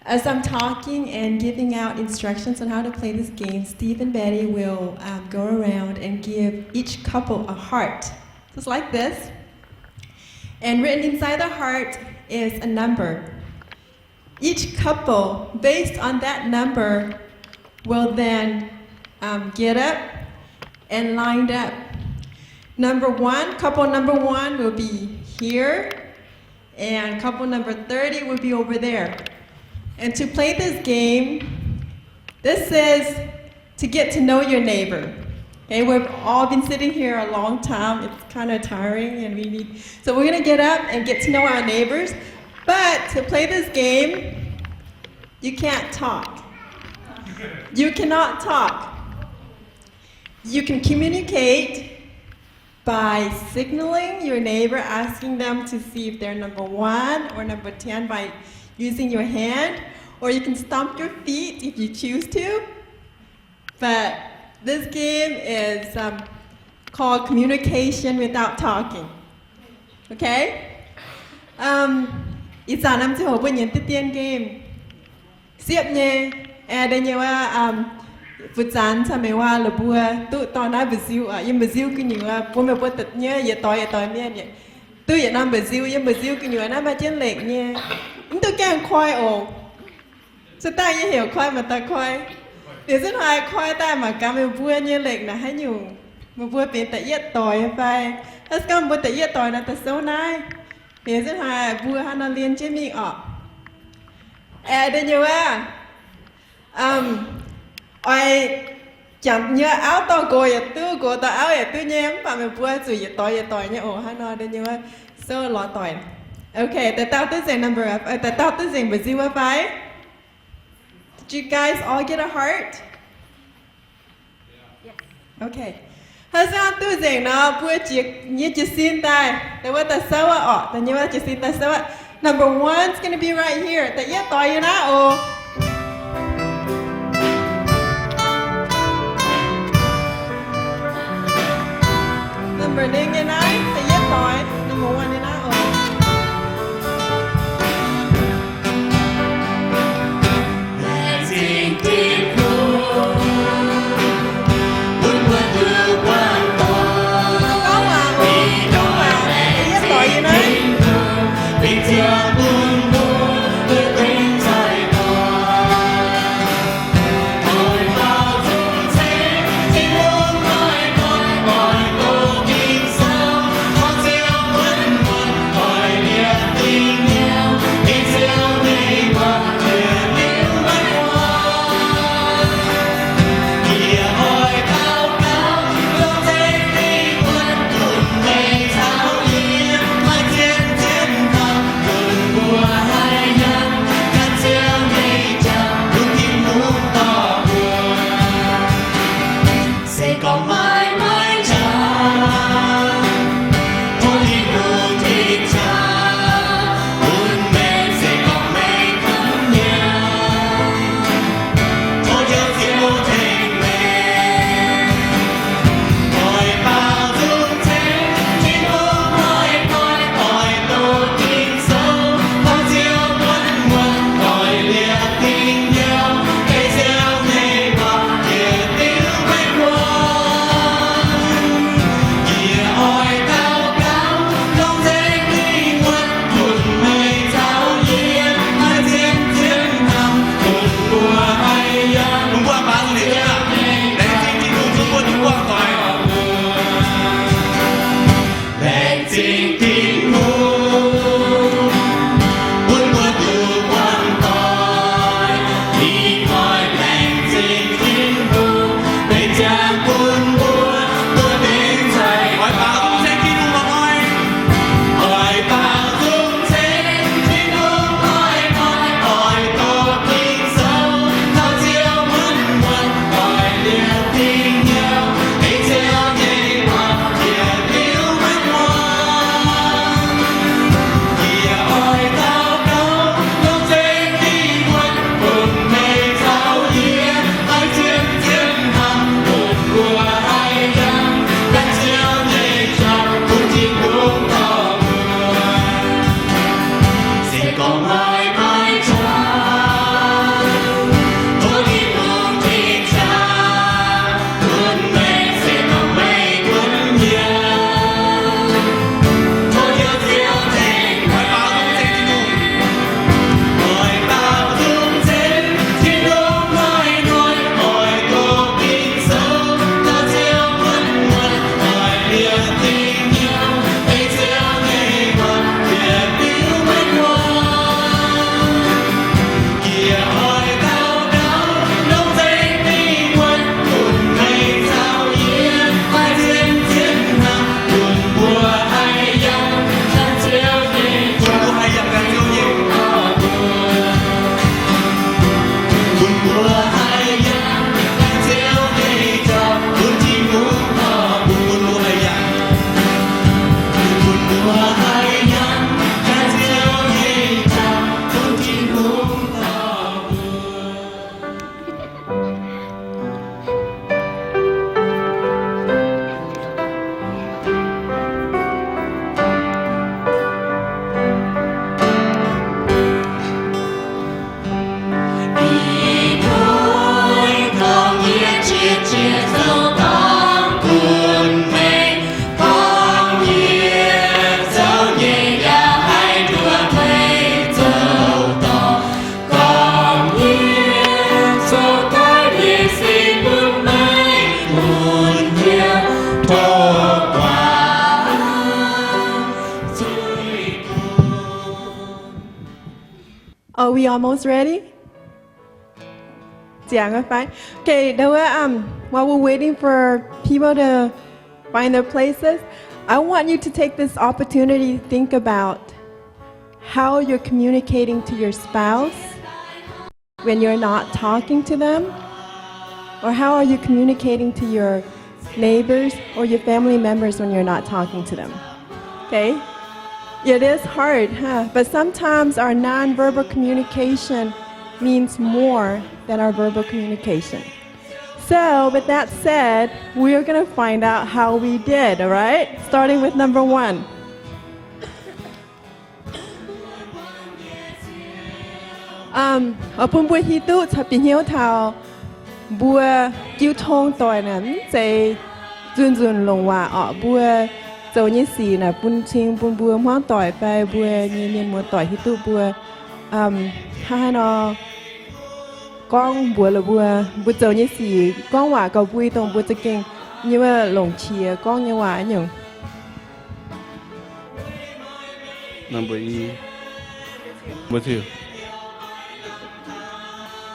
As I'm talking and giving out instructions on how to play this game, Steve and Betty will, um, go around and give each couple a heart, just like this. And written inside the heart is a number. Each couple, based on that number, will then, um, get up and lined up. Number one, couple number one will be here, and couple number thirty will be over there. And to play this game, this is to get to know your neighbor. Okay, we've all been sitting here a long time. It's kind of tiring, and we need, so we're gonna get up and get to know our neighbors. But to play this game, you can't talk. You cannot talk. You can communicate by signaling your neighbor, asking them to see if they're number one or number ten by using your hand, or you can stomp your feet if you choose to. But this game is, um, called communication without talking. Okay? Um, ih zanc naaiv ziouc hoc mbuo nyienz diqv dien game. Siepv nyei, aengx deix nyei wuov, um, fu'zanx caux meih waac la'buo duqv dorh naaiv mba'nziu, yiem mba'nziu gu'nyuoz bun meih mbuo da'nyeic yietc doix yietc doix mienh duqv yietc norm mba'nziu. Yiem mba'nziu gu'nyuoz naaiv maaih jienv lekc nyei. Mv duqv gaengh koi oc. Cuotv daaih yie heuc koi maaih daaih koi. Liuz zinh haaix koi daaih mangc gaax meih mbuo nyei lekc naaic haaix nyungc. Meih mbuo benx da'yietv doix fai? Hnangv se gorngv mbuo da'yietv doix naaic daaih souv naaiv. Liuz zinh haaix mbuo hnangv nor lien jienv mingh oc. Aeqv, deix nyei wuov, oix jangx nyei auv dorh nqox yaac duqv, nqox dorh auv yaac duqv nyei, mv baac meih mbuo zuqc yietc doix yietc doix nyei oc. Hnangv nor deix nyei wuov, souv lorz doic. Okay, daaih dauh duqv nzengc number, daaih dauh duqv nzengc mba'nziu wuov fai? Did you guys all get a heart? Okay. Hnangv se gorngv duqv nzengc nor, mbuo jiex nyei jiez sin daaih, da'wuov daaih souv aqv oc. Da'nyeic wuov jiez sin daaih souv aqv. Number one's gonna be right here. Da'yietv doix yiem naaiv oc. Number nine nyei naaiv, da'yietv doix, number one nyei naaiv oc. Almost ready? Okay, then, um, while we're waiting for people to find their places, I want you to take this opportunity to think about how you're communicating to your spouse when you're not talking to them, or how are you communicating to your neighbors or your family members when you're not talking to them? Okay? It is hard, huh? But sometimes our nonverbal communication means more than our verbal communication. So, with that said, we are gonna find out how we did, all right? Starting with number one. Bun mbuo hiuv duqv caux bieqc hnyouv taux mbuo jiu tong doic naaic mv zeiz nzunc nzunc longc waac orqc. Mbuo zoux nyei sic naaic bun cing bun mbuo hmuangv doic fai mbuo nyei mienh muoz doic hiuv duqv mbuo hnangv haaix nor gorngv mbuox la'mbuo, mbuo zoux nyei sic gorngv waac gauh mbui dongh mbuo za'gengh nyei wuov longc qiex gorngv nyei waac nyungc.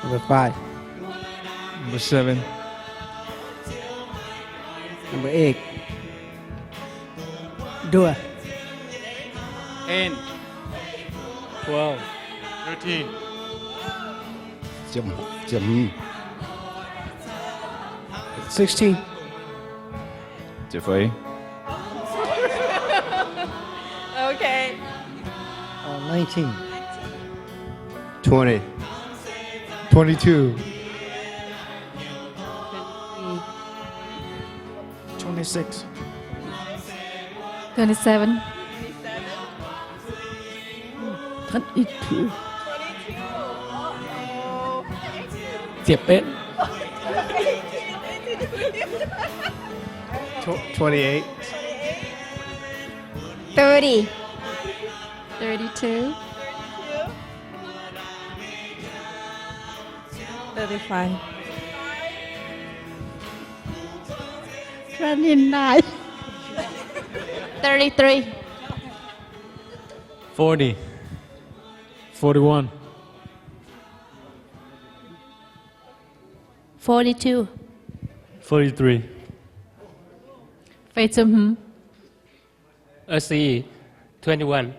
Number five. Number seven. Number eight. Dua. Ten. Twelve. Thirteen. Sixteen. Okay. Nineteen. Twenty. Twenty-two. Twenty-six. Twenty-seven. Twenty-two. Twenty-eight. Thirty. Thirty-two. Thirty-five. Twenty-nine. Thirty-three. Forty. Forty-one. Forty-two. Forty-three. Feix ziepc hmz. Twenty-one.